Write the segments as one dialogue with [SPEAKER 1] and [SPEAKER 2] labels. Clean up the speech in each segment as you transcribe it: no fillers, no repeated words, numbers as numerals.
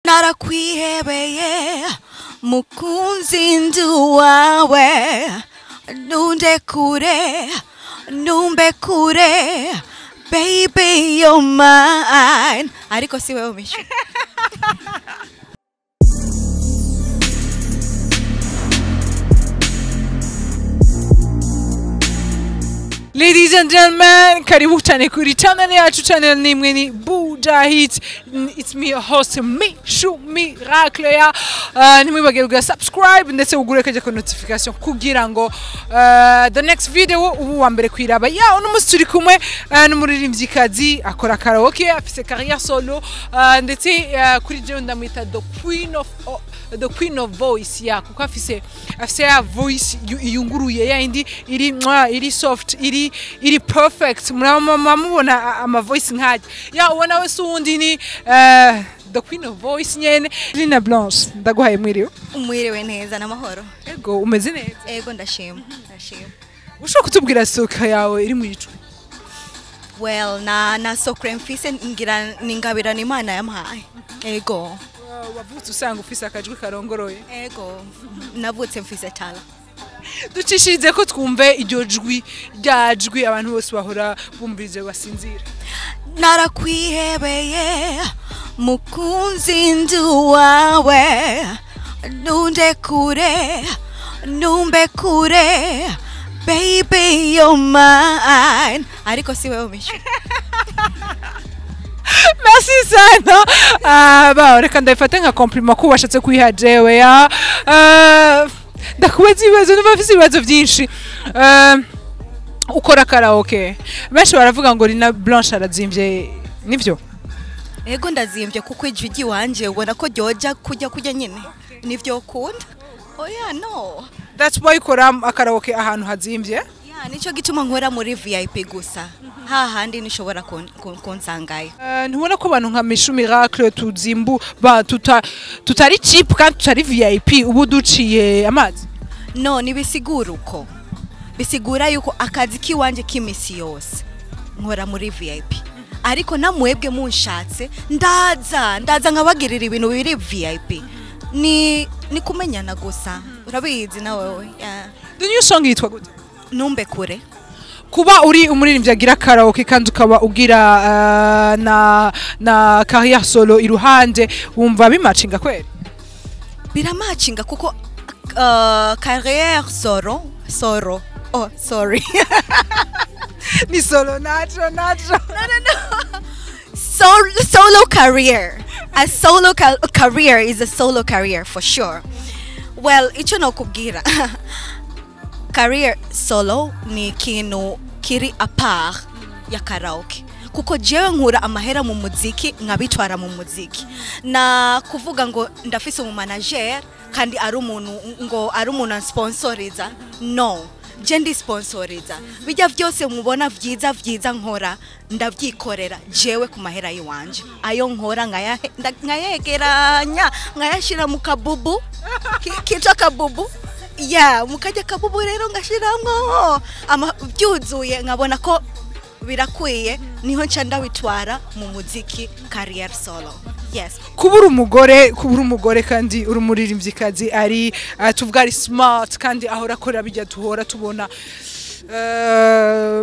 [SPEAKER 1] Narakwihebeye mukunzi nduwawe, nunde kure, numbe kure, baby you're mine. Ariko si wewe Mishu.
[SPEAKER 2] Ladies and gentlemen, karibu cyane kuri channel yacu, channel nimwe ni Buja Hit. It's me your host Mishu Miracle ya. Ntimwibagire kugira subscribe ndetse ugure kajya ku notification kugira ngo the next video ubu wa mbere kwiraba. Ya uno musi turi kumwe n'umuririmbyikazi akora karaoke, afise carrière solo, ndetse kuri jewe ndamwita the queen of voice ya, kuko afise ya voice iyunguruye ya indi iri mwa, iri soft, iri perfect. Murabona ama voice nkajya ya ubona we sundi ni the queen of voice nyene. Lina Blanche, ndaguhaye mwiriwe.
[SPEAKER 1] Umwiriwe neza n'amahoro.
[SPEAKER 2] Ego, umeze neza?
[SPEAKER 1] Ego, ndashima, ndashima.
[SPEAKER 2] Ushobora kutubwira soka yawe iri mu icwe?
[SPEAKER 1] Well, na sokre mfise ngira ningabirana Imana yampaye. Ego.
[SPEAKER 2] Wavutse usanga ufise akajwi karongoroye?
[SPEAKER 1] Ego, navutse mfise tala.
[SPEAKER 2] Ducishirize ko twumve iryo jwi, rya jwi abantu bose bahora bumvirize basinzira.
[SPEAKER 1] Narakwihebeye mukunzi nduwawe, nunde kure, numbe kure, baby you're mine. Ariko si wewe Mishu.
[SPEAKER 2] Merci sana. Ba reka ndabifate nka compliment ko washatse kwiha jewe ya. Ndakubaza ibibazo, numva mfise ibibazo byinshi. Ukora karaoke, benshi baravuga ngo Lina Blanche arazimvye, nivyo?
[SPEAKER 1] Ego, ndazimvye kuko ijwi ry'iwanje ubona ko ryoja kujya nyine nivyo ukunda. Oya, no.
[SPEAKER 2] That's why ukora karaoke ahantu hazimvye?
[SPEAKER 1] Yeah, nico gituma nkora muri VIP gusa, hahandi nishobora kunsangayo.
[SPEAKER 2] Ntubona ko abantu nka Mishu Miracle tuzimbu ba tutari cheap kandi tutari VIP ubu duciye amazi?
[SPEAKER 1] No, nibisigura uko. Bisigura yuko akazi kiwanje k'imisi yose nkora muri VIP, ariko namwebwe munshatse ndaza nkabagirira ibintu biri VIP. Ni kumenyana gusa, urabizi na wewe. Yeah.
[SPEAKER 2] The new song yitwa gute?
[SPEAKER 1] Numbe kure.
[SPEAKER 2] Kuba uri umuririmbyi agira karaoke kandi ukaba ugira na carrière solo iruhande, wumva bimacinga kweri?
[SPEAKER 1] Biramacinga kuko carrière solo, oh sorry.
[SPEAKER 2] Ni solo nacho.
[SPEAKER 1] No. Solo career. A solo career is a solo career for sure. Well, ico nokubwira. Career solo ni ikintu kiri apart ya karaoke, kuko jewe nkura amahera mu muziki nkabitwara mu muziki, na kuvuga ngo ndafise umu manager kandi ari umuntu ngo ari umuntu ansponsoriza, no, je ndi sponsoriza bijya vyose mubona vyiza vyiza nkora ndavyikorera jewe ku mahera yiwanje, ayo nkora nkayegeranya nkayashira mu kabubu kitwa kabubu. Ya, mukajya kabubu rero ngashiramwo byuzuye nkabona ko birakwiye, niho nca ndabitwara mu muziki career solo. Yes.
[SPEAKER 2] Kubura umugore kandi uri umuririmbyikazi ari tuvuga ari smart kandi ahora akora bijya duhora tubona.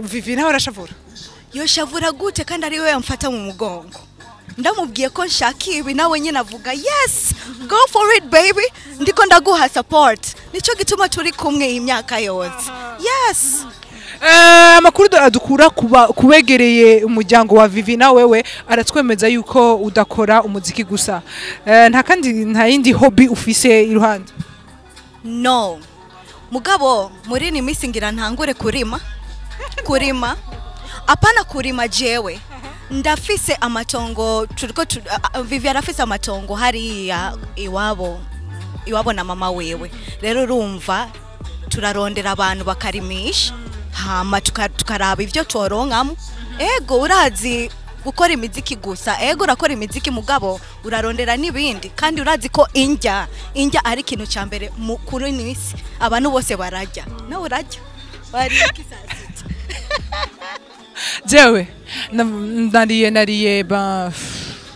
[SPEAKER 2] Vivi nawe arashavura?
[SPEAKER 1] Yoshavura gute kandi ari we yamfata mu mugongo? Ndamubwiye ko nshaka ibi nawe nyine avuga yes, go for it baby, ndiko ndaguha support. Nico gituma turi kumwe imyaka yose. Yes.
[SPEAKER 2] Amakuru adukura kubegereye umuryango wa Vivi na wewe aratwemeza yuko udakora umuziki gusa. Nta kandi nta yindi hobby ufise iruhande?
[SPEAKER 1] No. Mugabo muri ni misi ngira ntangure kurima. Kurima. Apana kurima jewe. Ndafise amatongo, turiko Vivi arafise amatongo hariya iwabo na mama wewe. Rero urumva turarondera abantu bakarimisha, hama tukaraba ivyo toronkamo. Ego, urazi gukora imiziki gusa, ego urakora imiziki mugabo urarondera n'ibindi, kandi urazi ko indya ari ikintu ca mbere kuri nisi abantu bose bararya, nawe urarya bari kisasita.
[SPEAKER 2] Jewe nariye ba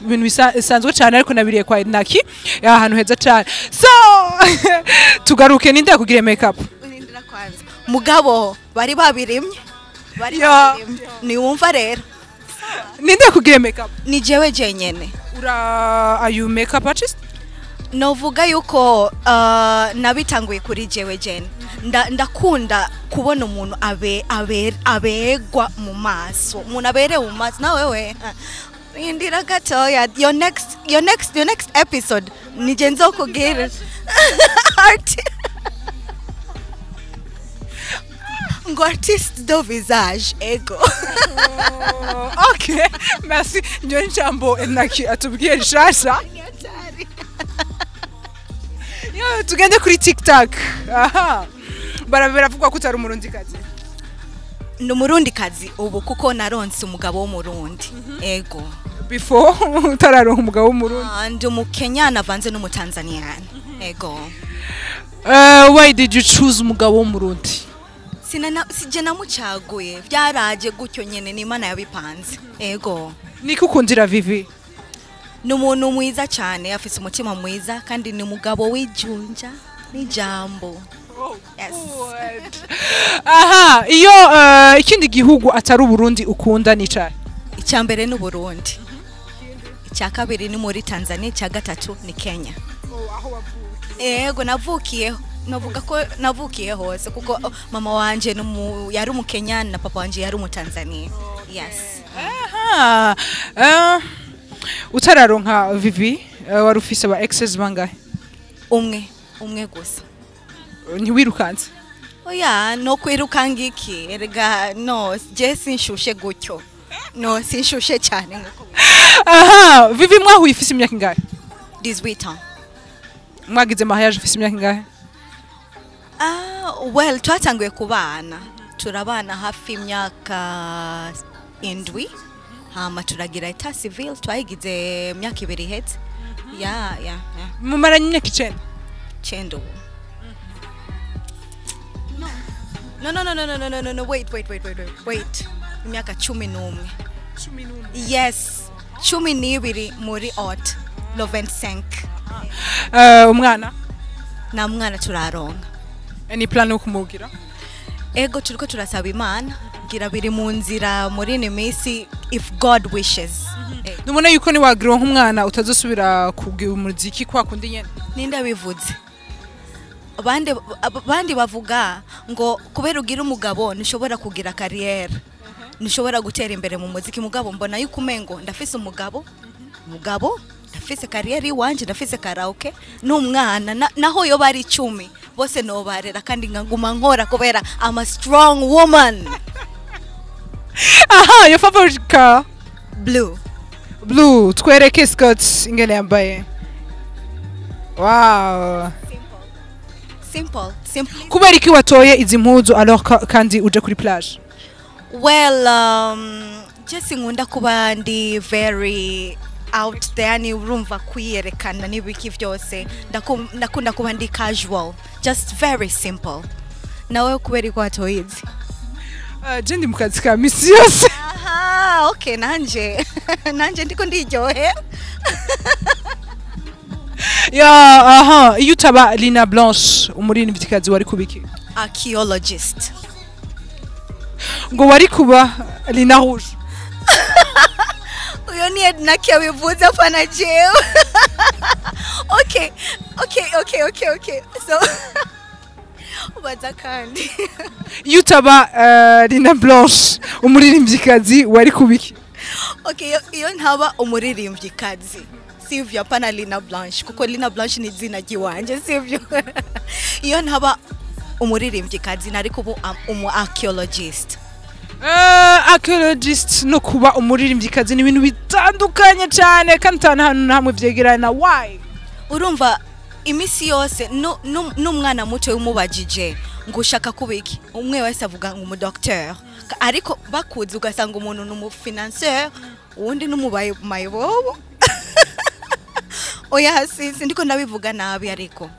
[SPEAKER 2] Ibintu bisanzwe cyane, ariko nabiriye kwa Naki, ahantu heza cyane. So tugaruke, ninde yakugiriye makeup?
[SPEAKER 1] Urindira kwanza, mugabo bari babirimye, bari babirimye, niwumva rero.
[SPEAKER 2] Ninde yakugiriye makeup?
[SPEAKER 1] Ni jewe jenyene.
[SPEAKER 2] Ura, are you makeup artist?
[SPEAKER 1] Novuga yuko nabitanguye kuri jewe jene. Ndakunda kubona umuntu abe abe abegwa mu maso, umuntu aberewe mu maso. Na wewe rindira gatoya, your next episode nije nzokubwira art ngo artiste de visage, ego.
[SPEAKER 2] Okay, merci. Niyo njambo Naki atubwiye rishasha. Yo, tugende kuri TikTok. Aha, baravuga ko utari Umurundikazi.
[SPEAKER 1] Ni Umurundikazi ubu kuko naronse umugabo w'Umurundi, ego.
[SPEAKER 2] Before utararonka umugabo w'Umurundi?
[SPEAKER 1] Ah, ndi Umukenyana avanze n'Umutanzaniyani, ego.
[SPEAKER 2] Why did you choose umugabo w'Umurundi?
[SPEAKER 1] Sije namucaguye, byaraje gutyo nyene, ni Imana yabipanze, ego.
[SPEAKER 2] Niko ukundira Vivi?
[SPEAKER 1] Ni umuntu mwiza cyane, afise umutima mwiza, kandi ni umugabo w'ijunja n'ijambo. Yes.
[SPEAKER 2] Aha, iyo ikindi gihugu atari Uburundi ukunda ni cahe?
[SPEAKER 1] Icya mbere ni Uburundi, icya kabiri ni muri Tanzania, icya gatatu ni Kenya. Yego, navukiyeho, navuga ko navukiye hose kuko, oh, mama wanje yari Umukenya na papa wanje yari Umutanzania, yes.
[SPEAKER 2] Aha, utararonka Vivi, wari ufise aba exes bangahe?
[SPEAKER 1] Umwe, umwe gusa.
[SPEAKER 2] Ntiwirukanse?
[SPEAKER 1] Oya, no kwirukanga iki? Erega no je sinshushe gutyo, no sinshushe cyane nkuko.
[SPEAKER 2] Aha, Vivi mwahuye ufise imyaka ingahe?
[SPEAKER 1] 18 ans.
[SPEAKER 2] Mwagize mariage ufise imyaka ingahe?
[SPEAKER 1] Ah, well, twatanguye kubana, turabana hafi imyaka 7, hama turagira état civil, twayigize imyaka 2 ihetse, ya.
[SPEAKER 2] Mumaranye imyaka 9?
[SPEAKER 1] 9 ubu. No, no, no, no, no, no, no, no, no, wait, wait, wait, wait, wait, wait, imyaka 11. Yes, 12 muri août le 25.
[SPEAKER 2] Umwana?
[SPEAKER 1] Nta mwana turaronka.
[SPEAKER 2] Ni plan yo kumugira?
[SPEAKER 1] Ego, turiko turasaba Imana, gira biri mu nzira muri ino minsi, if God wishes.
[SPEAKER 2] Nubona yuko niwagira nk'umwana utazosubira kugira umuziki kwa kundi nyene?
[SPEAKER 1] Ninde bivuze? Abandi bavuga ngo kubera ugira umugabo ntushobora kugira carrière, ntushobora gutera imbere mu muziki. Mugabo mbona yuko umengo ndafise umugabo, mugabo ndafise carrière iwanje, ndafise karaoke n'umwana, naho yo bari 10 bose nobarera kandi nkaguma nkora kubera I'm a strong woman.
[SPEAKER 2] Aha, your favorite car?
[SPEAKER 1] Blue.
[SPEAKER 2] Blue. Twereke Scott ingene yambaye. Wow.
[SPEAKER 1] Simple, simple.
[SPEAKER 2] Kubera iki watoye izi mpuzu alors kandi uje kuri plage?
[SPEAKER 1] Well, je sinkunda kuba ndi very out there, ni urumva kwiyerekana n'ibiki byose. Ndakunda kuba ndi casual, just very simple. Nawe kubera ko watoye izi?
[SPEAKER 2] Je ndi mu kazi ka misi yose.
[SPEAKER 1] Aha, okay, nanje ndiko ndiryohe.
[SPEAKER 2] Ya, aha, iyo utaba Lina Blanche umuririmvyikazi, wari kubiki?
[SPEAKER 1] Archaeologist.
[SPEAKER 2] Ngo wari kuba Lina Rouge?
[SPEAKER 1] Uyo ni Ednaki abivuze, apana jewe. Okay, so ubaza kandi.
[SPEAKER 2] Iyo utaba Lina Blanche umuririmvyikazi, wari kubiki?
[SPEAKER 1] Okay, iyo ntaba umuririmvyikazi, sivyo? Apana Lina Blanche, kuko Lina Blanche ni izina ry'iwanje, sivyo? Iyo ntaba umuririmvyikazi nari kuba umu archaeologist.
[SPEAKER 2] Archaeologist no kuba umuririmvyikazi ni ibintu bitandukanye cyane kandi atana hantu na hamwe vyegerana. Why?
[SPEAKER 1] Urumva imisi yose n'umwana muto umubajije ngo ushaka kuba iki, umwe wese avuga ngo umudocteur. Ariko bakuze ugasanga umuntu ni umufinanceur, uwundi ni umumayibobo. Oya, sinzi, ndiko ndabivuga nabi, ariko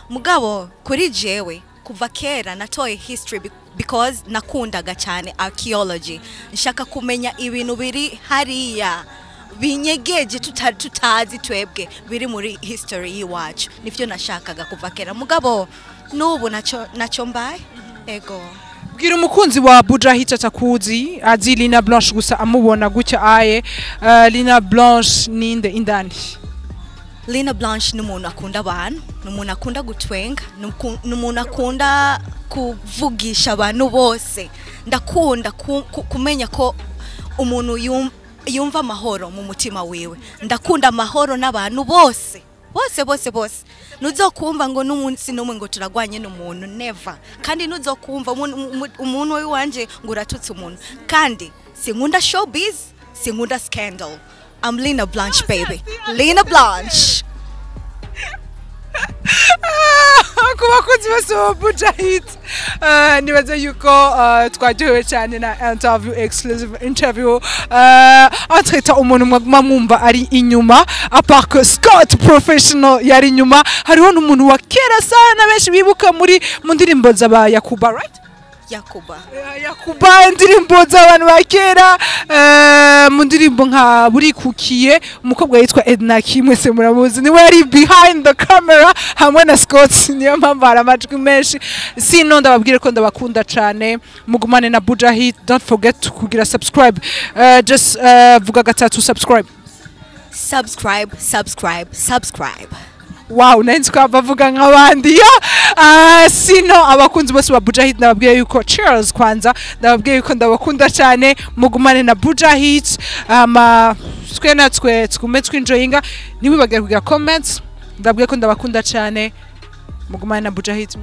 [SPEAKER 1] mugabo kuri jewe kuva kera natoye history because nakundaga cyane archaeology, nshaka kumenya ibintu biri hariya. Binyegeje tutazi twebwe biri muri history y'iwacu. Nivyo nashakaga kuva kera, mugabo n'ubu naco mbaye, ego.
[SPEAKER 2] Bwira umukunzi wa Buja Hit atakuzi, azi Lina Blanche gusa, amubona gutya aye, Lina Blanche ninde indani?
[SPEAKER 1] Lina Blanche ni umuntu akunda abantu, ni umuntu akunda gutwenga, ni umuntu akunda kuvugisha abantu bose. Ndakunda kumenya ko umuntu yumva amahoro mu mutima wiwe. Ndakunda amahoro n'abantu bose bose bose bose. Nuzokumva ngo n'umunsi n'umwe ngo turagwanye n'umuntu, never. Kandi nuzokumva umuntu w'iwanje ngo uratutse umuntu. Kandi sinkunda showbiz, sinkunda scandal. I'm Lina Blanche, baby. Lina Blanche.
[SPEAKER 2] Ku bakunzi bose ba Buja Hit, nibaze yuko twaryohewe cyane na interview, exclusive interview. Entre umuntu mwaguma mwumva ari inyuma, à part que Scott Professional yari inyuma, hariho n'umuntu wa kera sana benshi bibuka muri mu ndirimbo z'aba Yakuba, right?
[SPEAKER 1] Yakuba.
[SPEAKER 2] Yakuba, indirimbo z'abantu ba kera, mu ndirimbo nka Burikukiye, umukobwa yitwa Edna Kimwe se muramuzi, niwe yari behind the camera hamwe na Scott, niyo mpamvu hari amajwi menshi. Sino ndababwire ko ndabakunda cyane, mugumane na Buja Hit. Don't forget kugira subscribe. Just vuga gatatu subscribe.
[SPEAKER 1] Subscribe, subscribe, subscribe.
[SPEAKER 2] Wow, nari nzi ko bavuga nk'abandi yo. Sino abakunzi bose ba Buja Hit, ndababwiye yuko cheers. Kwanza ndababwiye yuko ndabakunda cyane, mugumane na Buja Hit, ama twe natwe twume twinjoyinga. Ntimwibagire kugira comments. Ndababwiye ko ndabakunda cyane, mugumane na Buja Hit.